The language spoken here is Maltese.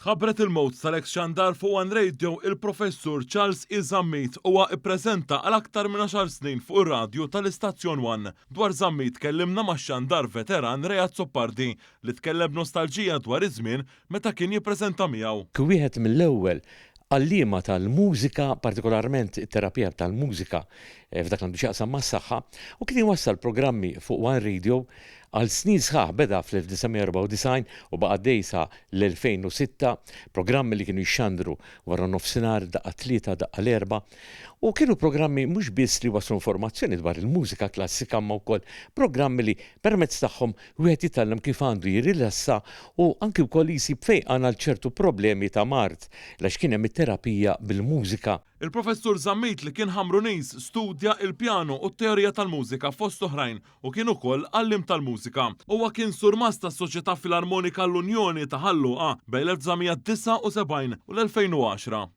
Tħabbret il-mewt tal-eks xandar fuq One Radio il-Professur Charles E. Zammit. Huwa ippreżenta għal aktar minn għaxar snin fuq ir-radju tal-istazzjon One. Dwar Zammit tkellimna max-xandar veteran Ray Azzopardi li tkellem b'nostalġija dwar iż-żmien meta kien jippreżenta miegħu. Kien wieħed mill-ewwel għalliema tal-mużika, partikolarment it-terapija tal-mużika f'dak li għandu x'jaqsam mas-saħħa, u kien iwassal programmi fuq One Radio għal snin sħaħ, beda fl-1994 u baqa' għaddej sa l-2006, programmi li kienu jixxandru wara nofsinhar, daqqa t-tlieta, daqqa l-erbgħa, u kienu programmi mhux biss li jwasslu informazzjoni dwar il-mużika klassika imma wkoll programmi li permezz tagħhom wieħed jitgħallem kif għandu jirrilassa u anki wkoll jsib fejqan għal ċertu problemi ta' mard għax kien hemm it-terapija bil-mużika. Il-Professur Zammit li kien Ħamruniż studja il-pjano u t-teorija tal-mużika fost oħrajn u kien ukoll għalliem tal-mużika. Huwa kien surmast tas-Soċjetà Filarmonika L-Unjoni ta' Ħal Luqa bejn l-1979 u l-2010.